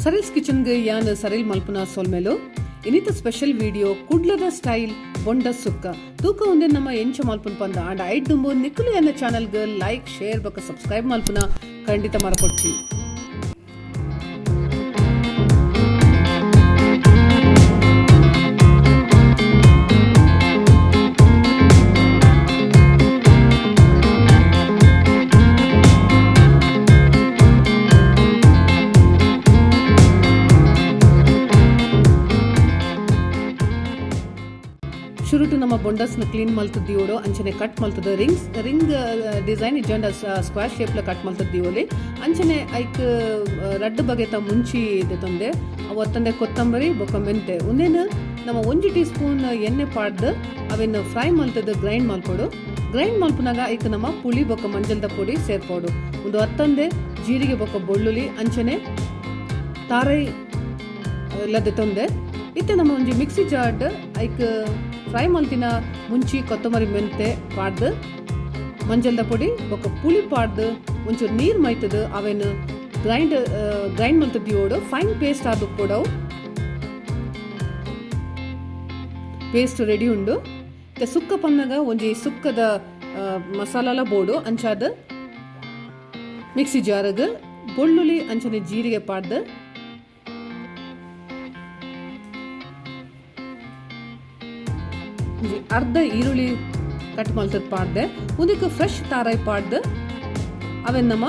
ಸರಿಲ್ಸ್ ಕಿಚನ್ಗ್ ಯಾನ್ ಸರಿಲ್ ಮಲ್ಪುನ ಸೊಲ್ಮೆಲು. ಇನಿತ ಸ್ಪೆಷಲ್ ವಿಡಿಯೋ ಕುಡ್ಲದ ಸ್ಟೈಲ್ ಬೊಂಡ ಸುಕ್ಕ. ತೂಕ ಉಂದೆನ್ ನಮ ಎಂಚ ಮಲ್ಪುನು ಪಂದ್. ಆಂಡ ಐಡ್ ದುಂಬು ನಿಕುಲು ಎನ್ನ ಚಾನೆಲ್ಗ್ ಲೈಕ್, ಶೇರ್ ಬೊಕ ಸಬ್ಸ್ಕ್ರೈಬ್ ಮಲ್ಪುನ ಖಂಡಿತ ಮರಪೊಡ್ಚಿ. ಶುರುಟು ನಮ್ಮ ಬೊಂಡಸ್ನ ಕ್ಲೀನ್ ಮಲ್ತ್ ದೀವೊಡು. ಅಂಚನೆ ಕಟ್ ಮಲ್ತ್ದ್ ರಿಂಗ್ಸ್, ರಿಂಗ್ ಡಿಸೈನ್ ಇಜ್ಜಂಡ ಸ್ಕ್ವೇರ್ ಶೇಪ್ಲ ಕಟ್ ಮಲ್ತ್ ದೀವೊಲಿ. ಅಂಚನೆ ಐಕ್ ರಡ್ಡ್ ಬಗೆತ ಮುಂಚಿ ದೆತೊಂದೆ. ಅವು ಅತ್ತಂದೆ ಕೊತ್ತಂಬರಿ ಬೊಕ್ಕ ಮೆಂತೆ. ಉಂದೆನ್ ನಮ ಒಂಜಿ ಟೀ ಸ್ಪೂನ್ ಎಣ್ಣೆ ಪಾಡ್ದ್ ಅವೆನ್ ಫ್ರೈ ಮಲ್ತ್ದ್ ಗ್ರೈಂಡ್ ಮಲ್ಪೊಡು. ಗ್ರೈಂಡ್ ಮಲ್ಪುನಗ ಐಕ್ ನಮ ಪುಳಿ ಬೊಕ್ಕ ಮಂಜಲ್ದ ಪೊಡಿ ಸೇರ್ಪೊಡು. ಉಂದು ಅತ್ತಂದೆ ಜೀರಿಗೆ ಬೊಕ್ಕ ಬೊಳ್ಳುಲಿ ಅಂಚನೆ ತಾರೈ ಲ ದೆತೊಂದೆ. ಇತ್ತೆ ನಮ ಒಂಜಿ ಮಿಕ್ಸಿ ಜಾರ್ಡ್ ಐಕ್ ಫ್ರೈ ಮಲ್ತಿನ ಮುಂಚಿ, ಕೊತ್ತಂಬರಿ, ಮೆಂತೆ ಪಾಡ್ದ್ ಮಂಜಲ್ದ ಪೊಡಿ ಬೊಕ್ಕ ಪುಳಿ ಪಾಡ್ದ್ ಒಂಚೂರು ನೀರ್ ಮೈತ್ದ್ ಅವೆನ್ ಗ್ರೈಂಡ್ ಗ್ರೈಂಡ್ ಮಲ್ತ್ ದೀವೊಡು. ಫೈನ್ ಪೇಸ್ಟ್ ಆದ್ ಉಪ್ಪೊಡು ಅವು. ಪೇಸ್ಟ್ ರೆಡಿ ಉಂಡು. ಇತ್ತೆ ಸುಕ್ಕ ಪನ್ನಗ ಒಂಜಿ ಸುಕ್ಕದ ಮಸಾಲಾಲ ಬೋಡು. ಅಂಚಾದ್ ಮಿಕ್ಸಿ ಜಾರ್ಗ್ ಬೊಳ್ಳುಲಿ ಅಂಚನೆ ಜೀರಿಗೆ ಪಾಡ್ದ್ ಒಂಜಿ ಅರ್ಧ ಈರುಳ್ಳಿ ಕಟ್ ಮಲ್ತದ್ ಪಾಡ್ದೆ. ಉಂದೆಕ್ ಫ್ರೆಶ್ ತಾರಾಯಿ ಪಾಡ್ದ್ ಅವೆನ್ ನಮ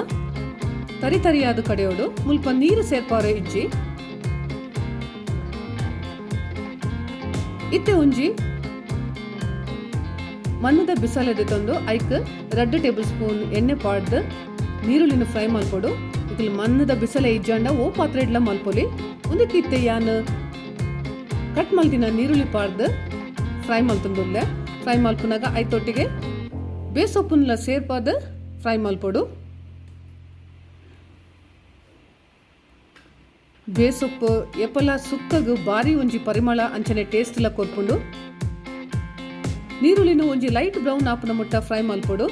ತರಿ ತರಿಯಾದ್ ಕಡೆಯೊಡು. ಮುಲ್ಪ ನೀರ್ ಸೇರ್ಪಾವರೆ ಇಜ್ಜಿ. ಇತ್ತೆ ಒಂಜಿ ಮಣ್ಣುದ ಬಿಸಲೆ ದೆತೊಂದು ಐಕ್ ರಡ್ಡ್ ಟೇಬಲ್ ಸ್ಪೂನ್ ಎಣ್ಣೆ ಪಾಡ್ದ್ ನೀರುಳ್ಳಿನ್ ಫ್ರೈ ಮಲ್ಪೊಡು. ಇಕುಲು ಮಣ್ಣುದ ಬಿಸಲೆ ಇಜ್ಜಾಂಡ ಓ ಪಾತ್ರೆಡ್ಲ ಮಲ್ಪೊಲಿ. ಉಂದೆಕ್ ಇತ್ತೆ ಯಾನ್ ಕಟ್ ಮಲ್ತಿನ ನೀರುಳ್ಳಿ ಪಾಡ್ದ್ ಫ್ರೈ ಮಲ್ತೊಂದುಲ್ಲೆ. ಫ್ರೈ ಮಲ್ಪುನಗ ಐತೊಟ್ಟಿಗೆ ಬೇಸೊಪ್ಪುನ್ಲ ಸೇರ್ಪಾದ್ ಫ್ರೈ ಮಲ್ಪೊಡು. ಬೇಸೊಪ್ಪು ಏಪಲ ಸುಕ್ಕಗ್ ಬಾರಿ ಒಂಜಿ ಪರಿಮಳ ಅಂಚನೆ ಟೇಸ್ಟ್ ಲ ಕೊರ್ಪುಂಡು. ನೀರುಳ್ಳಿನ್ ಒಂಜಿ ಲೈಟ್ ಬ್ರೌನ್ ಆಪುನ ಮುಟ್ಟ ಫ್ರೈ ಮಲ್ಪೊಡು.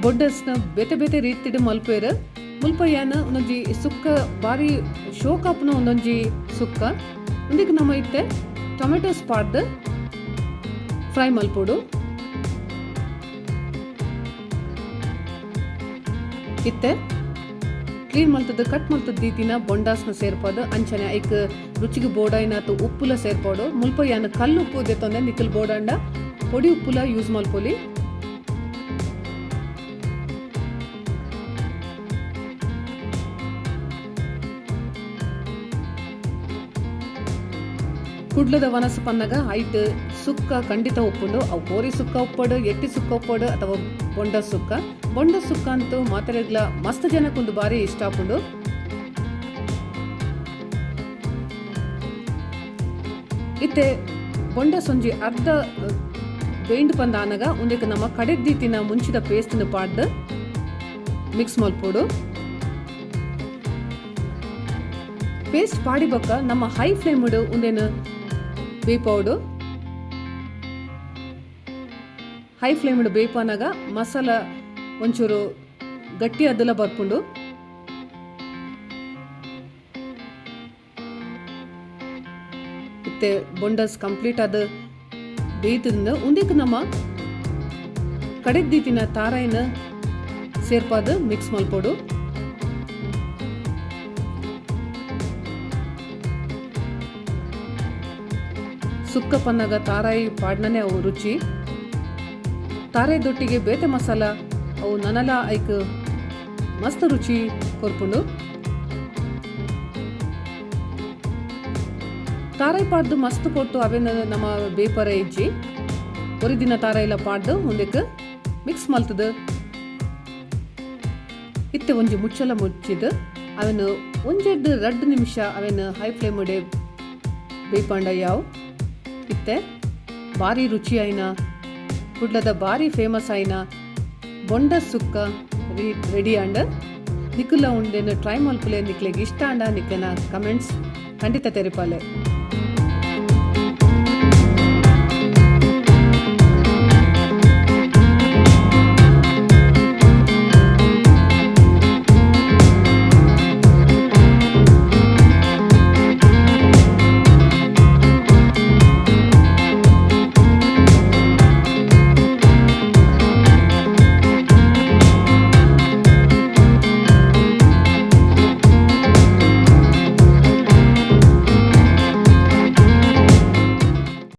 ಬೊಡ್ಡಸ್ನ ಬೇತೆ ಬೇತೆ ರೀತಿಡ್ ಮಲ್ಪುವೆರ್. ಮುಲ್ಪ ಯಾನ್ ಉಂದೊಂಜಿ ಸುಕ್ಕ ಬಾರಿ ಶೋಕ್ ಆಪುನ ಉಂದೊಂಜಿ ಸುಕ್ಕ. ಉಂದೆಕ್ ನಮ ಇತ್ತೆ ಟೊಮೆಟೊಸ್ ಪಾಡ್ದ್ ಫ್ರೈ ಮಲ್ಪೊಡು. ಇತ್ತೆ ಕ್ಲೀನ್ ಮಲ್ತ್ದ್ ಕಟ್ ಮಲ್ತ್ದ್ ದೀತಿನ ಬೊಂಡಾಸ್ನ್ ಸೇರ್ಪಾದ್ ಅಂಚನೆ ಐಕ್ ರುಚಿಗ್ ಬೋಡಾಯಿನಾತ್ ಉಪ್ಪುಲ ಸೇರ್ಪಾವೊಡು. ಮುಲ್ಪ ಯಾನ್ ಕಲ್ಲ್ ಉಪ್ಪು ದೆತೊಂದೆ, ನಿಕುಲು ಬೋಡಾಂಡ ಪೊಡಿ ಉಪ್ಪುಲ ಯೂಸ್ ಮಲ್ಪೊಲಿ. ಕುಡ್ಲದ ವನಸ್ ಪನ್ನಗ ಐಟ್ ಸುಕ್ಕ ಖಂಡಿತ ಉಪ್ಪುಂಡು. ಅವು ಕೋರಿ ಸುಕ್ಕ ಉಪ್ಪಡ್, ಎಟ್ಟಿ ಸುಕ್ಕ ಉಪ್ಪಡ್ ಅಥವಾ ಬೊಂಡ ಸುಕ್ಕ. ಬೊಂಡ ಸುಕ್ಕ ಅಂತೂ ಮಾತೆರೆಗ್ಲ ಮಸ್ತ್ ಜನಕ್ ಉಂದು ಬಾರಿ ಇಷ್ಟ ಆಪುಂಡು. ಇತ್ತೆ ಬೊಂಡಸ್ ಒಂಜಿ ಅರ್ಧ ಬೇಂಡ್ ಪಂದ್ ಆನಗ ಉಂದೆಕ್ ನಮ ಕಡೆದ್ ದೀತಿನ ಮುಂಚಿದ ಪೇಸ್ಟ್ ನ್ ಪಾಡ್ದ್ ಮಿಕ್ಸ್ ಮಲ್ಪೊಡು. ಪೇಸ್ಟ್ ಪಾಡಿ ಬೊಕ್ಕ ನಮ್ಮ ಹೈ ಫ್ಲೇಮ್ ಡ್ ಉಂದೆನ್ ಬೇಪಾವೊಡು. ಹೈ ಫ್ಲೇಮ್ ಡ್ ಬೇಪಾನಗ ಮಸಾಲ ಒಂಚೂರು ಗಟ್ಟಿ ಆದುಲ ಬರ್ಪುಂಡು. ಇತ್ತೆ ಬೊಂಡಸ್ ಕಂಪ್ಲೀಟ್ ಆದ್ ಬೇಯ್ತುಂಡು. ಉಂದೆಕ್ ನಮ ಕಡೆದ್ ದೀತಿನ ತಾರಾಯಿನ್ ಸೇರ್ಪಾದ್ ಮಿಕ್ಸ್ ಮಲ್ಪೊಡು. ಸುಕ್ಕ ಪನ್ನಗ ತಾರಾಯಿ ಪಾಡ್ನನೆ ಅವು ರುಚಿ. ತಾರಾಯಿದೊಟ್ಟಿಗೆ ಬೇತೆ ಮಸಾಲ ಅವು ನನಲ ಐಕ್ ಮಸ್ತ್ ರುಚಿ ಕೊರ್ಪುಂಡು. ತಾರಾಯಿ ಪಾಡ್ದ್ ಮಸ್ತ್ ಪೊರ್ತು ಅವೆನ್ ನಮ ಬೇಪರೆ ಇಜ್ಜಿ. ಒರಿದಿನ ತಾರಾಯಿಲ ಪಾಡ್ದ್ ಉಂದೆಕ್ ಮಿಕ್ಸ್ ಮಲ್ತ್ದ್ ಇತ್ತೆ ಒಂಜಿ ಮುಚ್ಚಳ ಮುಚ್ಚಿದ್ ಅವೆನ್ ಒಂಜೆಡ್ದ್ ರಡ್ಡ್ ನಿಮಿಷ ಅವೆನ್ ಹೈ ಫ್ಲೇಮ್ ಡೆ ಬೇಪಾಂಡ ಯಾವ್. ಇತ್ತೆ ಬಾರಿ ರುಚಿ ಆಯಿನ ಕುಡ್ಲದ ಬಾರಿ ಫೇಮಸ್ ಆಯಿನ ಬೊಂಡ ಸುಕ್ಕ ರೆಡಿ ಆಂಡ್. ನಿಕುಲ್ಲ ಉಂದೆನ್ ಟ್ರೈ ಮಲ್ಪುಲೆ. ನಿಕ್ಲೆಗ್ ಇಷ್ಟ ಆಂಡ ನಿಕ್ಲೆನ ಕಮೆಂಟ್ಸ್ ಖಂಡಿತ ತೆರಿಪಾಲೆ.